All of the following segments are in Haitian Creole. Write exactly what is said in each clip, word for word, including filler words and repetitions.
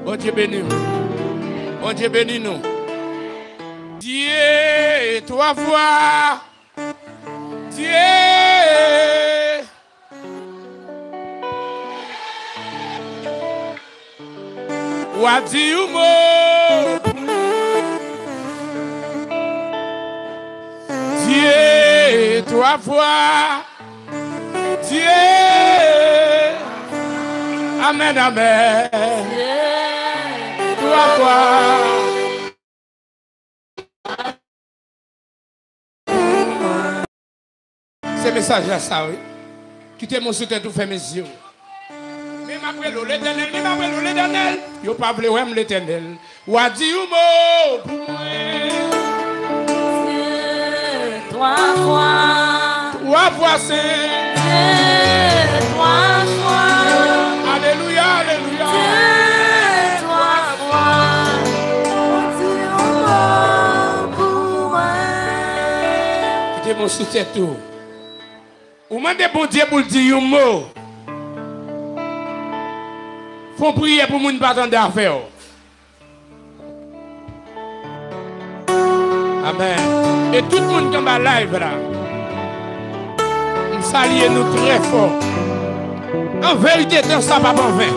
Bondye beni w. Bondye beni nou. Dieu, trois fois. Dieu. Ou a di yon mo. Dieu, trois fois. Dieu. Amen, amen. Trois fois. Se mesaj la sa, wi. Kite m sou tèt ou, fèmen zye w. Men m ap rele w, Letènèl, men m ap rele w, Letènèl. Yo pa vle wè m, Letènèl. Ou a di yon mo pou mwen. Dieu, trois fois. Trois fois, Senyè. Dieu, trois fois. Alelouya, alelouya. Dieu, trois fois. Ou di yon mo pou mwen. Kite m sou tèt ou. Ou mande Bondye pou l di yon mo. Fè yon priyè pou moun pa tande afè w. Amèn. E tout moun ki anba live la, m salye nou trè fò. An verite, tan sa p ap anven.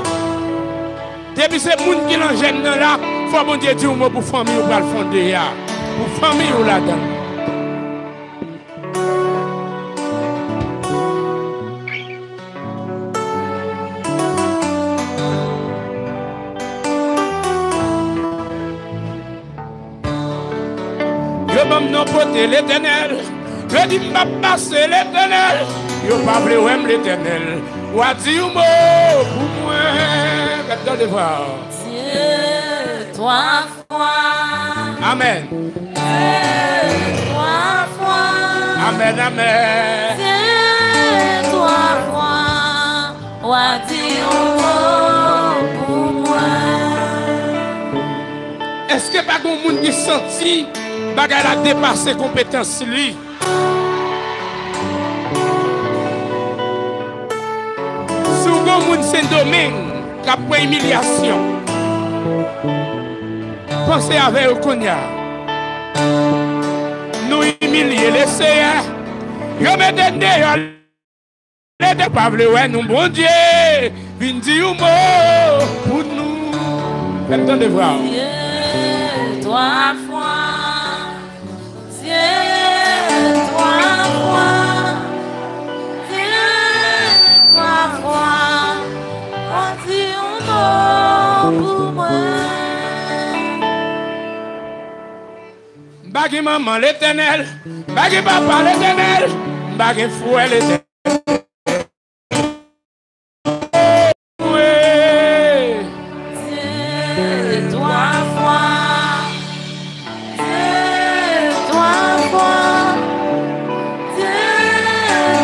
Depi se moun ki nan jèn nan la, fò Bondye di yon mo pou fanmi ou pral fonde a, pou fanmi ou ladan l. Yo ban m non pote, Letènèl. Yo di m p ap pase, Letènèl. Yo pa vle wè m, Letènèl. Ou a di yon mo pou mwen. Fè m tande vwa. Dieu, trois fois. Amèn. Dieu, trois fois. Amèn, amèn. Dieu, trois fois. Ou a di yon mo pou mwen. Èske pa gen moun ki santi bagay la depase konpetans li? Si w gen yon moun Sendomeng k ap pran imilyasyon, panse avè yo kounye a. Nou imilye Leseyè. Yo mete n deyò. Yo pa vle wè nou, Bondye vin di yon mo pou nou. Fè m tande vwa w. Dieu, trois fois. Dieu, trois fois. Dieu, trois fois. Ou di yon mo pou mwen. M pa gen manman, Letènèl. M pa gen papa, Letènèl. M pa gen frè, Letènèl. Dieu, trois fois. Dieu, trois fois. Dieu,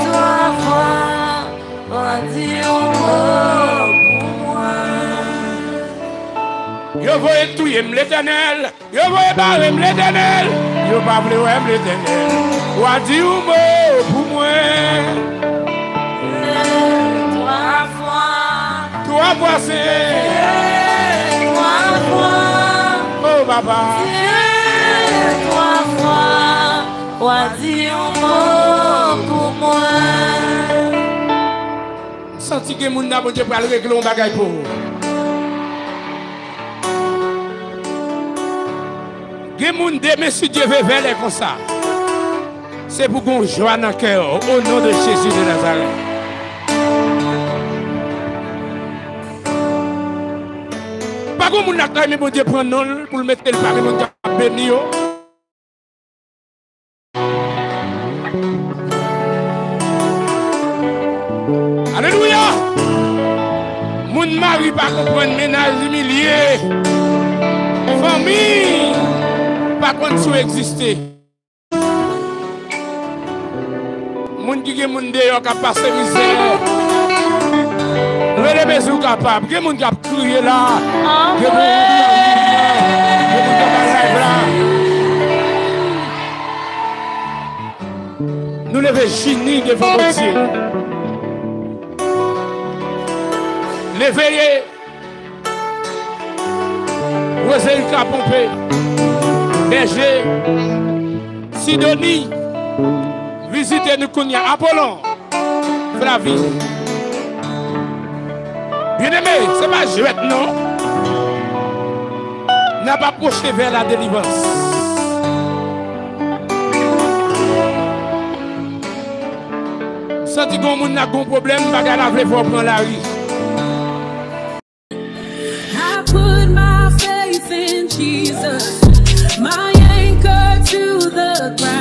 trois fois. Ou di yon mo pou mwen. Yo voye touye m, Letènèl. Yo voye bare m, Letènèl. Yo pa vle wè m, Letènèl. Ou a di yon mo pou mwen. Twa fwa. Twa fwa, Senyè. Twa fwa. O Papa. Twa fwa. Ou a di yon mo pou mwen. M santi gen moun nan Bondye pral regle yon bagay pou ou. Gen moun demen, si Dye vle, vèlè konsa, se pou gen yon jwa nan kè w, o non de Jezi de Nazarèt. Pa gen moun nan k ta renmen Bondye pran non l pou l mete l pami moun k ap beni yo. Alelouya! Moun mari pa konprann, mennaj imilye, fanmi pa konn si w egziste. Moun ki gen moun deyò k ap pase mizè, rele mezi w kapab. Gen moun k ap kriye la. Gen moun k ap kriye la. Gen moun k ap bay live la. Nou leve jini devan Bondye. Leve ye. Zerika Ponpe, Bèje, Sidoni, vizite nou kounye a. Apolon, Flavi. Byeneme, se pa jwèt non. N ap apwoche vè la delivrans. M santi gon moun nan gon pwoblèm, bagay la vle fè w pran lari. I put my faith in Jesus, my anchor to the ground.